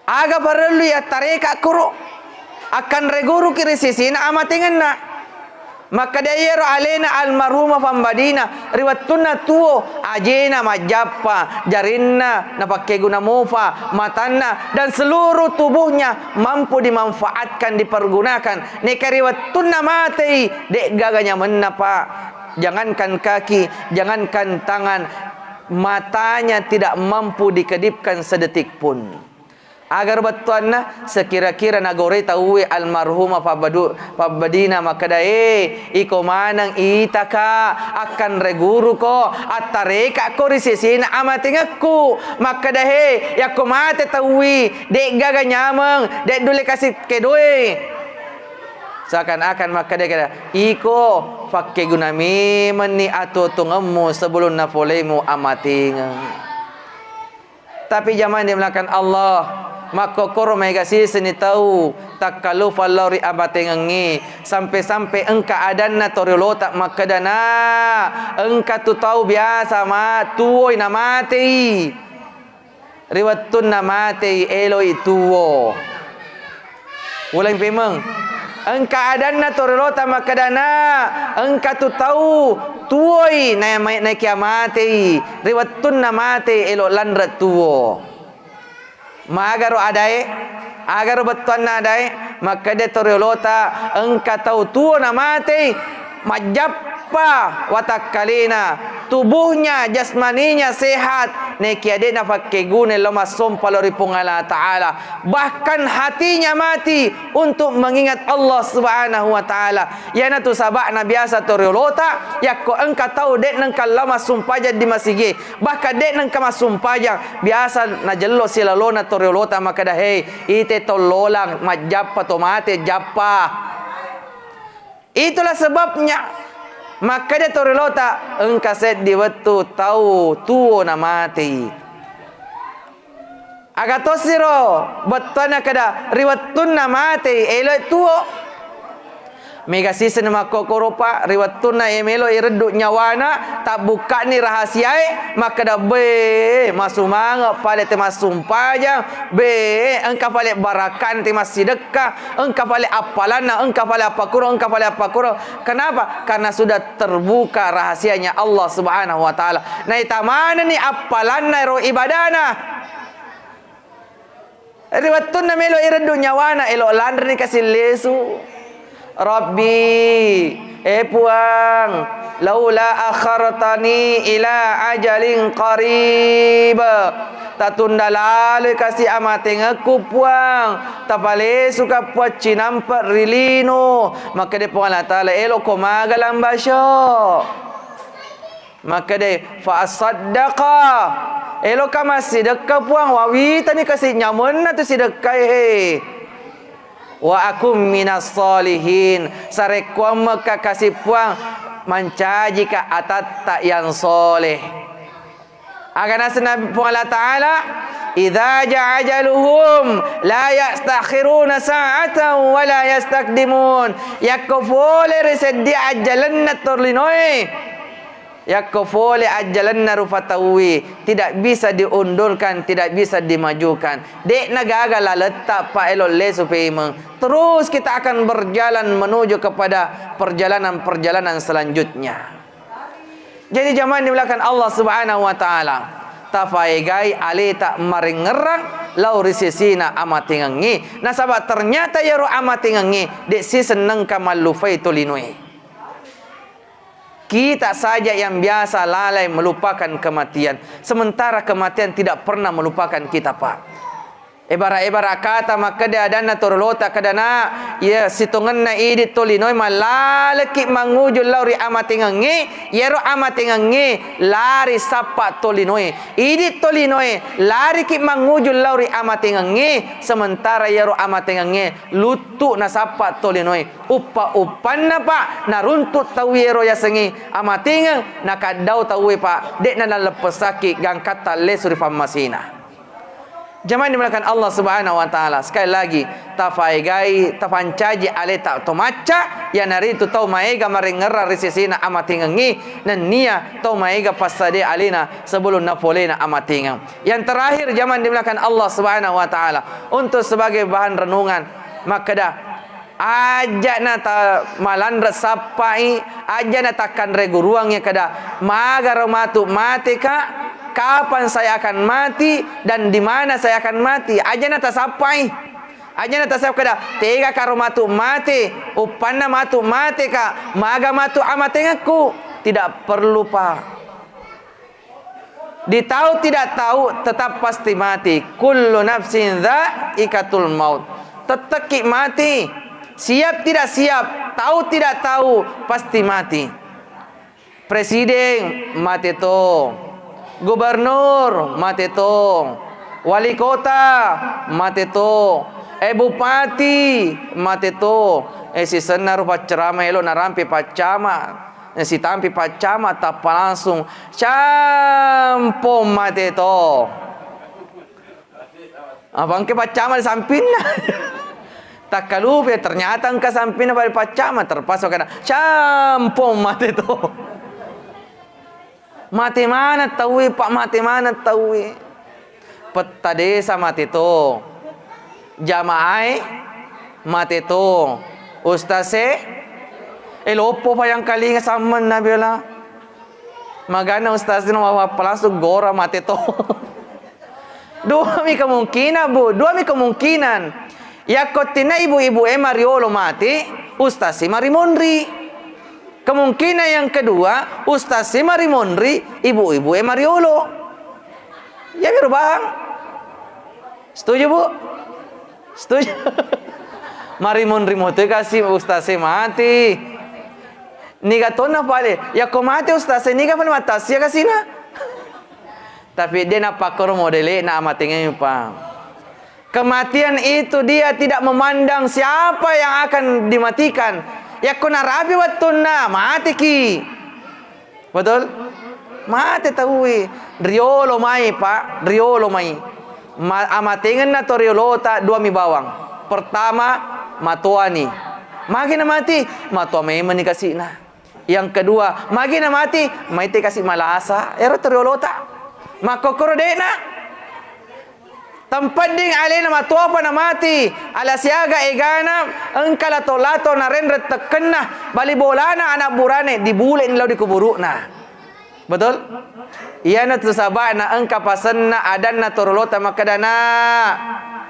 Aga parellu yattareka kuro? Akkanre guruki ri sisina amatengenna. Makkeda iyaro alena almarhumah Fambadina, ri wettunna tuo, ajena majjappa, jarinna napakkeguna mofa, matanna, dan seluruh tubuhnya mampu dimanfaatkan, dipergunakan. Neka ri wettunna matei, de'gaga nyamenna, Pak. Jangankan kaki, jangankan tangan, matanya tidak mampu dikedipkan sedetik pun. Agaro bettuanna, sekira-kira nagorei tauwe almarhumah Fabbadu-, Fabbadina makkeda, "Eh, iko maneng itaka, akkanre guruko, attareka ko ri sesena amatengekku." Makkeda, "He, yakko mate tauwi, de'gaga nyameng, de' dulle kasi kedoe." Seakan-akan makkeda-keda, "Iko, fakkeguna memenni atuo-tuongemmu sebelum nafolemu amatengeng." Tapi jamaah yang dimuliakan Allah, makkokkoro maega sisenni tau takkalufang lao ri amatengengnge, sampe-sampe engka adanna toriolota makkeda, "Na, engka tu tau biasa ma-, tuwoi namatei." Ri wettunna matei, eloi tuwo. Ulang pemeng. Engka adanna toriolota makkeda, "Na, engka tu tau tuwoi na-, naikia matei." Ri wettunna matei, elo lanre tuwo. Magaro adae, agaro bettuanna adae, makkeda toriolota, "Engka tau tuwo namatei, majjappa watakkalena, tubuhnya, jasmaninya sehat, nekia de' nafakkeguna lao massompa lao ri Puang Allah Ta'ala. Bahkan hatinya mati untuk mengingat Allah Subhanahu wa Ta'ala." Iyanatu saba'na biasa toriolota, yakko engka tau de' nengka lao massumpajang di masigie, bahkan de' nengka massumpajang, biasa najello silalona toriolota makkeda, "Hei, ite tollolang, majjappa to mate, jappa." Itulah sebabnya makkeda toriolota, engka seddi wettu tau tuwo namatei. Aga tosiro bettuanna keda ri wettunna matei eloi tuwo. Mega siseng makkokkoro, Pak, ri wettunna e melo ireddu nyawana, tabbukkani rahasiae, makkeda, "Be, masumange pale te massumpajang, be, engka pale barakkan te massidekka." Engka pale appalanna, engka pale appakkuro, engka pale appakkuro. Kenapa? Karena sudah terbuka rahasianya Allah Subhanahu wa Ta'ala. Naita manenni appalanna ero ibadana. Ri wettunna melo ireddu nyawana, elo lanreni kasi lesu. Rabbi, eh Puang, laula akhartani ila ajalin qarib. Tatunda laloi kasi amatengekku, Puang. Tapalesuka, Puang, cinampe ri lino. Makkeda Puang Allah Ta'ala, "Eloko maga lambasyo." Makkeda, "Fa asaddaqa." Eloka massidekka, Puang. Wawitani kasi nyamenna tu sidekkae, he. "Wa akum minas solihin." Sarekkuammeka kasi, Puang, mancajika atatta yang soleh. Aga naseng Nabi Puang Allah Ta'ala, "Idza jaa ajaluhum la yastakhiruna sa'atan wa la yastaqdimun." Yakko fole ri seddi ajjalenna torlinoe, yakko fole ajjalenna rupa tauwe, tidak bisa diundurkan, tidak bisa dimajukan. De'na gaga laletta pa elo lesu pemeng. Terus kita akan berjalan menuju kepada perjalanan-perjalanan selanjutnya. Jadi jamaah yang dimuliakan Allah Subhanahu wa Ta'ala, tafaegai aleta marengngerang lao ri sesena amatengengnge. Nasaba ternyata iyaro amatengengnge de' siseng nengka mallufai tolinoe. Kita saja yang biasa lalai melupakan kematian, sementara kematian tidak pernah melupakan kita, Pak. Ebara-ebara kata makkeda adanna torolota, kedana, iya sitongenna idi tolinoe mallaleki manguju lao ri amatengengnge, iyaro amatengengnge lari sappa tolinoe. Idi tolinoe lariki manguju lao ri amatengengnge, sementara iyaro amatengengnge luttu nasappa tolinoe. Uppa-uppanna, Pak, naruntu tau iyaro yasengnge amatengeng, nakaddau tauwe, Pak, de'na naleppessakki gangkatta lesu ri pammasena. Jamaah dimuliakan Allah Subhanahu wa Ta'ala, sekali lagi, tafaegai, tapancaji aleta to macca, iyanaritu tau maega marengngerang ri sesena amatengengnge, nennia tau maega passadia alena sebelum napolena amatengeng. Yang terakhir, jamaah dimuliakan Allah Subhanahu wa Ta'ala, untuk sebagai bahan renungan, makkeda, Aja' na ta malanre sappai, aja' na takkanre guruangngi kada, "Magaro matu mateka? Kapan saya akan mati dan di mana saya akan mati?" Aja' na tasappai. Aja' na tasappai kada, "Tega karo matu mate? Uppanna matu mateka? Maga matu amatengekku?" Tidak perlu, Pak. Di tahu tidak tahu, tetap pasti mati. Kullu nafsin dzaiqatul maut. Tettekki mati. Siap tidak siap, tahu tidak tahu, pasti mati. Presiden mate to. Gubernur mate to. Wali kota mate to. Eh, bupati mate to. Eh, sisenna ro paccerama elo narampe paccama. Sitampe paccama tappa langsung campong mate to. Apa engka paccama di sampinna? Takkalupe, ternyata engka sampinna pada paccama, terpaksa kana campong mate to. Mate maneng tauwe, Pak, mate maneng tauwe. Petta desa mate to. Jamaae mate to. Ustase, eh, loppo payangkalinga sammenna bela. Magana ustase no mappalassu gora mate to. Duami kemungkinan, Bu. Duami kemungkinan. Yakko tinna ibu-ibu e mariolo mate, ustase marimonri. Kemungkinan yang kedua, ustase marimonri, ibu-ibu e mariolo. Iya miro, Bang. Setuju, Bu? Setuju. Marimonri motoi kasi ustase mati. Niga tonna pale, yakko mate ustase, niga pale matassia kasina. Tapi de napakkoro modele'na amatengengnge, Pak. Kematian itu dia tidak memandang siapa yang akan dimatikan. Yakko narapi wettunna, mateki. Betul? Mate tauwe. Riolo mai, Pak. Riolo mai. Ma-, amatengenna to riolota duami bawang. Pertama, matoani. Magi namati? Matoa memeni kasi'na. Yang kedua, magi namati? Maite kasi malasa. Ero to riolota. Makkokkoro de'na. Tempedding alena matoapa namati, ala siaga egana engka lato-lato narenreng tekkenna, bali bolana anak burane dibule'ni lao di kuburu'na. Betul? Iyanatu saba'na engka pasenna adanna torolota makkedana,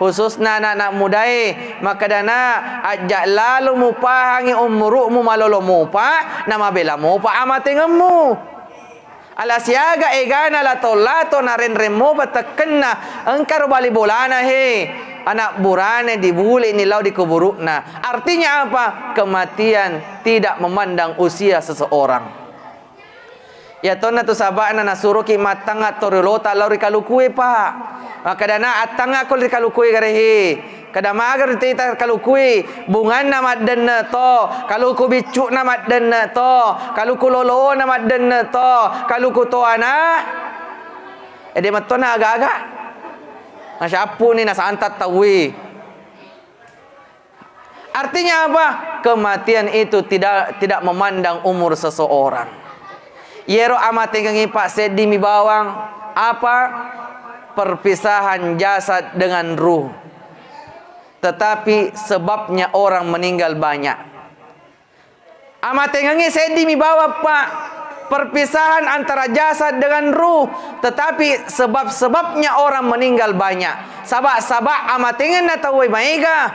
khususna anak-anak mudae, makkedana, ajja lalo mupahangi umuru'mu malolo mopa, namabela mopa amatengemmu. Ala siaga egana lato-lato narenreng mopa tekkenna, engkaro bali bolana he, anak burane dibule'ni lao di kuburu'na. Artinya apa? Kematian tidak memandang usia seseorang. Iya tonna tu saba'na nasuroki mattangnga to riolota lao ri kalukue, Pak. Makkedana, "Attangngako ri kalukue gare he." Kada maga ri teta kalukue, bunganna maddenne to, kaluku biccu'na maddenne to, kaluku lolona maddenne to, kaluku toana. Ede mettona aga-aga. Nasyappuni nasanta tauwe. Artinya apa? Kematian itu tidak, tidak memandang umur seseorang. Yero amatengengi, Pak, seddimi bawang. Apa? Perpisahan jasad dengan ruh. Tetapi sebabnya orang meninggal banyak. Amatengengi seddimi bawang, Pak. Perpisahan antara jasad dengan ruh, tetapi sebab-sebabnya orang meninggal banyak. Saba-saba amatengenna tauwe maega.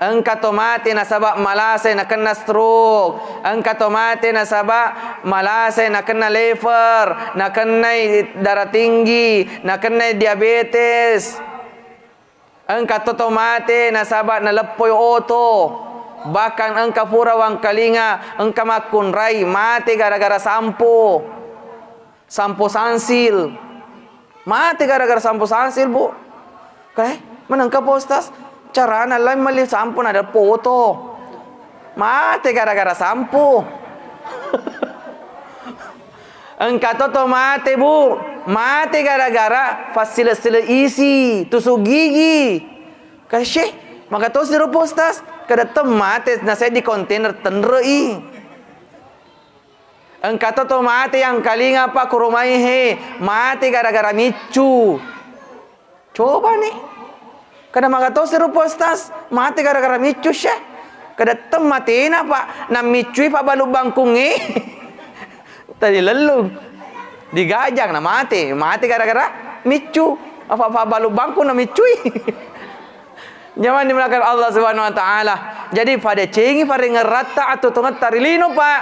Engka to mate nasaba malasai nakenna stroke, engka to mate nasaba malasai nakenna lever, nakennai darah tinggi, nakennai diabetes. Engka to, to mate nasaba naleppoi oto, bahkan engka pura wangkalinga engka makkunrai mate gara-gara sampo, sampo sansil. Mate gara-gara sampo sansil, Bu. Kae, menengka, Pak Ustaz? Carana lain melli sampo naleppoi oto. Mate gara-gara sampo. Engka to, to mate, Bu. Mate gara-gara fassile-sile isi, tusuk gigi. Kasih, maka tosi ro, Pak Ustaz. Kada tem mate naseddi kontainer tenrei. Engka to, to mate yang kalinga, Pak, kuromai he, mate gara-gara miccu. Coba nih. Kada maka tosi ro, Pak Ustaz, mate gara-gara miccu, Syekh. Kada tem matena, Pak, namiccui pabbalu bangkungnge. Tadi lellung. Digajang na mate, mate gara-gara miccu. Apa pabbalu bangkung na miccui. Nyaman dimuliakan Allah Subhanahu wa Ta'ala. Jadi, pada cengi parengerratta atau tongetta ri lino, Pak.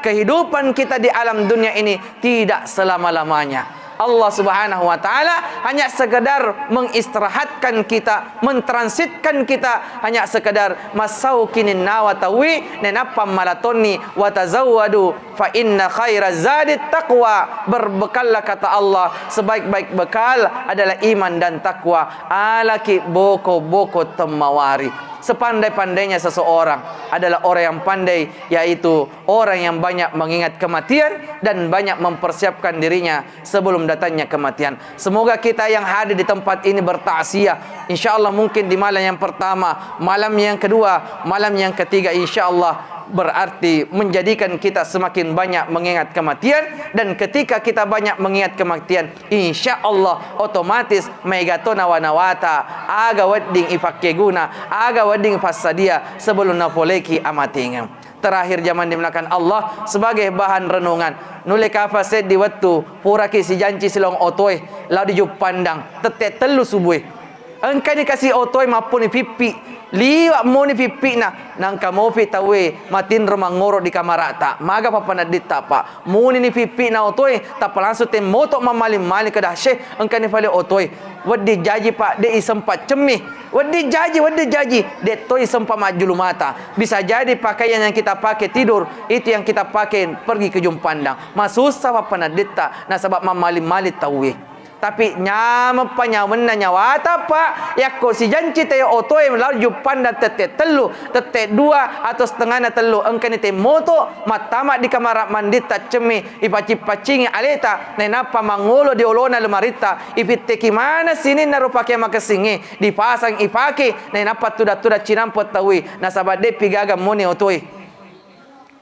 Kehidupan kita di alam dunia ini tidak selama-lamanya. Allah Subhanahu wa Ta'ala hanya sekedar mengistirahatkan kita, mentransitkan kita, hanya sekedar massau kininnawa tauwi, nainappa malatonni, wa tazawwadu fa inna khaira zadi taqwa, berbekallah, kata Allah, sebaik-baik bekal adalah iman dan takwa. Alaki boko-boko temmawari. Sepandai-pandainya seseorang adalah orang yang pandai, yaitu orang yang banyak mengingat kematian dan banyak mempersiapkan dirinya sebelum datangnya kematian. Semoga kita yang hadir di tempat ini bertaksiah. Insya Allah mungkin di malam yang pertama, malam yang kedua, malam yang ketiga, insya Allah berarti menjadikan kita semakin banyak mengingat kematian. Dan ketika kita banyak mengingat kematian, insya Allah otomatis maega to nawa-nawata aga wedding ipakkeguna, aga wedding fassadia sebelum napoleki amatengeng. Terakhir, jamaah dimuliakan Allah, sebagai bahan renungan, nulle kapang seddi wettu puraki sijanci silong otoe lao di Juppandang, tette tellu subue. Engkani kasi otoe mappuni pippi, liwa moni pippi'na, nangka mopi tauwe matinro mangngoro di kamara'ta. Maga pappanedditta, Pak? Munini pippi'na otoe, tappa langsung temmoto mammaling-maling, keda, "Syekh, engkani fale otoe. Wedding jaji, Pak, de' isempa cemmi. Wedding jaji, wedding jaji, de' to isempa majjulu mata. Bisa jadi pakaian yang kita pakai tidur, itu yang kita pakai pergi ke Jumpandang." Masussa pappanedditta, nasaba mammaling-maling tauwe. Tapi nyameppa nyamenna nyawata, Pak, yakko sijanci te otoe lao Juppandang tette tellu, tette dua atau setengana tellu, engkani temmoto mattama di kamara manditta cemmi, ipaccing-paccingi aleta, nainappa mangolo di olona lemaritta, ipitteki maneng sininna ro pake makessingnge, dipasang ipake, nainappa tudang-tudang cinampe tauwe, nasaba de'pi gaga moni otoe.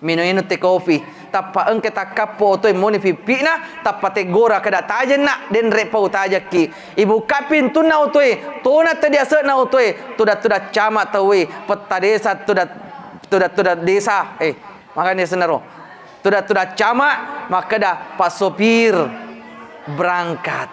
Minu-inu te kopi, tappa engka takkappo otoe moni pippi'na, tappa teggora, keda, "Tajenna, denre pa utajakki." Ibuka pintunna otoe, tona tedi ase'na otoe, tudang-tudang cama tauwe, petta desa, tudang, tudang-tudang desa, eh, makanya senaro. Tudang-tudang cama, makkeda, "Pak Sopir, berangkat."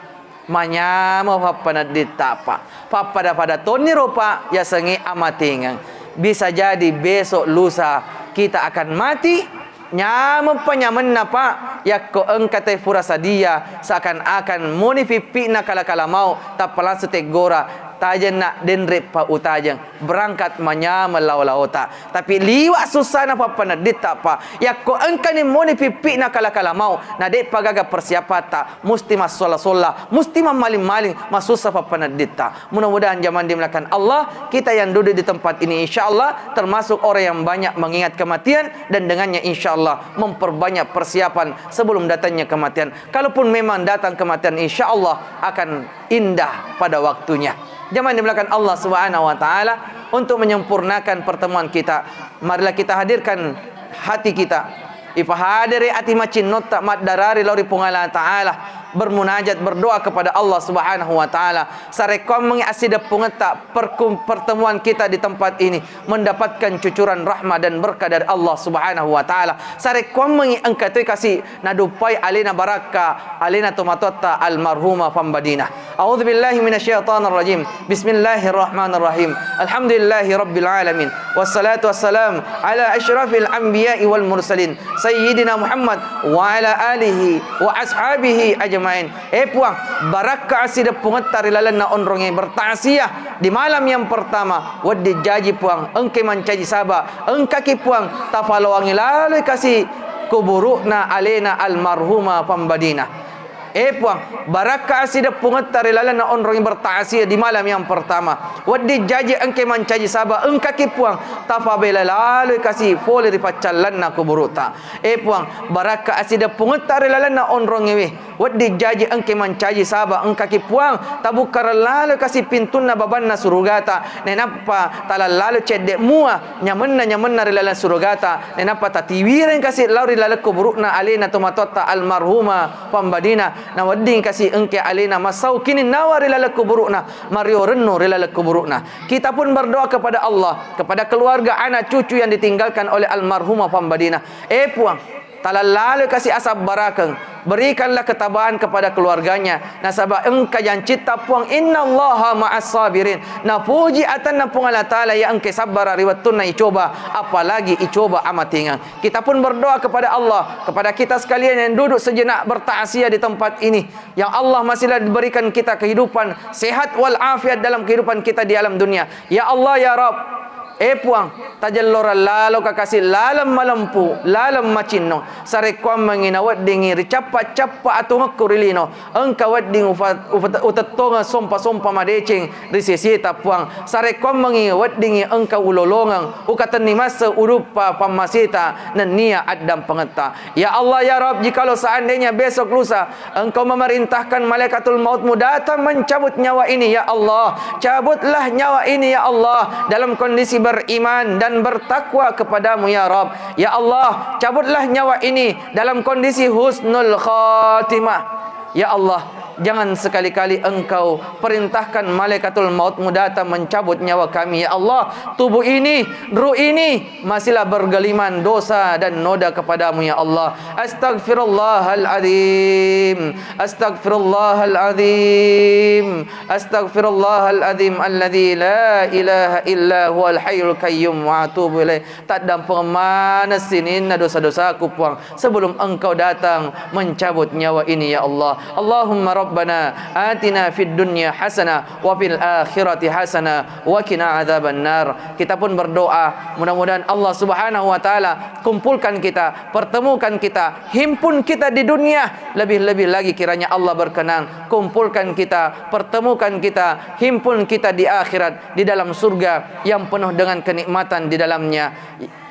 Manyameng pappanedditta, Pak. Pappada-pada tonni ro, Pak, yasengnge amatengeng. Bisa jadi besok lusa kita akan mati. Nyameng panyamenna, Pak, yakko engka te pura sadia, seakan-akan moni pippi'na kala-kala mau, tappa langsung teggora, "Tajenna, denre pa utajeng." Berangkat manyameng lao-laota. Tapi liwa sussana pappanedditta, Pak. Yakko engkani moni pippi'na kala-kala mau, na de'pa gaga persiapatta, musti massola-sola, musti mammaling-maling, masussa pappanedditta. Mudah-mudahan jamaah dimuliakan Allah, kita yang duduk di tempat ini, insya Allah, termasuk orang yang banyak mengingat kematian dan dengannya, insya Allah, memperbanyak persiapan sebelum datangnya kematian. Kalaupun memang datang kematian, insya Allah akan indah pada waktunya. Jamaah yang dimuliakan Allah Subhanahu wa Ta'ala, untuk menyempurnakan pertemuan kita, marilah kita hadirkan hati kita. Ipahadere ati macinnotta maddarari lao ri Puang Allah Ta'ala, bermunajat, berdoa kepada Allah Subhanahu wa Ta'ala. Sarekkoammengi assideppungetta perkum-, pertemuan kita di tempat ini mendapatkan cucuran rahmat dan berkah dari Allah Subhanahu wa Ta'ala. Sarekkoammengi engka toi kasi naduppai alena barakka, alena tomatoatta almarhumah Pambadina. A'udzubillahi minasyaitonirrajim. Bismillahirrahmanirrahim. Alhamdulillahi rabbil alamin. Wassalatu wassalam ala asyrafil anbiya'i wal mursalin, Sayyidina Muhammad wa ala alihi wa ashabihi ajma'in. Main. Eh Puang, barakka assideppungetta ri lalenna onrongnge bertaksiah di malam yang pertama. Wedding jaji Puang, engke mancaji saba, engkaki Puang, tafaloangi laloi kasi kuburu'na alena almarhumah Pambadina. Eh Puang, barakka assideppungetta ri lalenna onrongnge bertaksiah di malam yang pertama. Wedding jaji engke mancaji saba, engkaki Puang, tafabela laloi kasi fole ri paccallanna kuburu'ta. Eh Puang, barakka assideppungetta ri lalenna onrongngewe. Wedding jaji engke mancaji saba, engkaki Puang, tabukkareng lalo kasi pintunna babanna surugata, nainappa talallalo cedde mua nyamenna-nyamenna ri laleng surugata, nainappa tatiwireng kasi lao ri laleng kuburu'na alena tomatoatta almarhumah Pambadina, nawedding kasi engke alena massau kininnawa ri laleng kuburu'na, mario rennu ri laleng kuburu'na. Kita pun berdoa kepada Allah, kepada keluarga, anak, cucu yang ditinggalkan oleh almarhumah Pambadina. Eh Puang, talallalo kasi asabbarakeng, berikanlah ketabaan kepada keluarganya. Nasaba engka jancitta Puang, "Innallaha ma'as sabirin." Napuji atanna Puang Allah Ta'ala iya engke sabbara ri wettunna icoba, apalagi icoba amatingeng. Kita pun berdoa kepada Allah, kepada kita sekalian yang duduk sejenak bertaksiah di tempat ini. Ya Allah, masihlah berikan kita kehidupan sehat wal afiat dalam kehidupan kita di alam dunia. Ya Allah, ya Rabb, eh Puang, tajellorang laloka kasi laleng malempu, laleng macinnong. Sarekkuammengngi naweddingngi ricappa-cappa atungekku ri lino. Engka wedding ufa-, ufa-, utettongeng sompa-sompa madeceng ri seseta Puang. Sarekkuammengngi weddingngi engka ulolongeng, ukatenni masse uduppa pammaseta nennia addampengetta. Ya Allah, ya Rabb, jikalau seandainya besok lusa Engkau memerintahkan malaikatul mautmu datang mencabut nyawa ini, ya Allah, cabutlah nyawa ini, ya Allah, dalam kondisi beriman dan bertakwa kepadamu, ya Rabb. Ya Allah, cabutlah nyawa ini dalam kondisi husnul khatimah. Ya Allah, jangan sekali-kali Engkau perintahkan malaikatul mautmu datang mencabut nyawa kami, ya Allah. Tubuh ini, ruh ini masihlah bergeliman dosa dan noda kepadamu, ya Allah. Astaghfirullahaladzim. Astaghfirullahaladzim. Astaghfirullahaladzim alladzi la ilaha illa huwal hayyul qayyum wa atubu ilaih. Taddampengeng maneng sininna dosa-dosaku, Puang, sebelum Engkau datang mencabut nyawa ini, ya Allah. Allahumma rabbana atina fid dunya hasanah wa fil akhirati hasanah wa qina adzabannar. Kita pun berdoa, mudah-mudahan Allah Subhanahu wa Ta'ala kumpulkan kita, pertemukan kita, himpun kita di dunia, lebih-lebih lagi kiranya Allah berkenan kumpulkan kita, pertemukan kita, himpun kita di akhirat, di dalam surga yang penuh dengan kenikmatan di dalamnya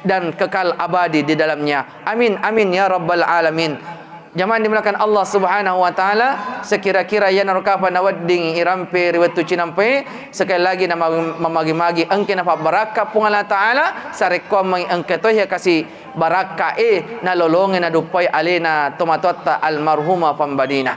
dan kekal abadi di dalamnya. Amin, amin, ya rabbal alamin. Jamaah dimuliakan Allah Subhanahu wa Ta'ala, sekira-kira iyanaro kapang nawedding irampe ri wettu cinampe, sekali lagi nama-, mamagi-magi engke napabbarakka Puang Allah Ta'ala, sarekkuammengngi engka toiya kasi barakka e nalolonge naduppai alena tomatoatta almarhumah Pambadina.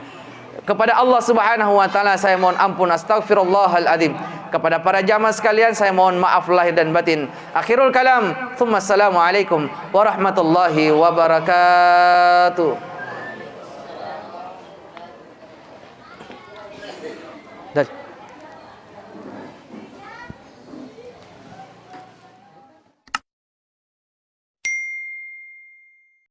Kepada Allah Subhanahu wa Ta'ala saya mohon ampun, astaghfirullahaladzim. Kepada para jamaah sekalian saya mohon maaf lahir dan batin. Akhirul kalam, tsumma assalamualaikum warahmatullahi wabarakatuh. Dan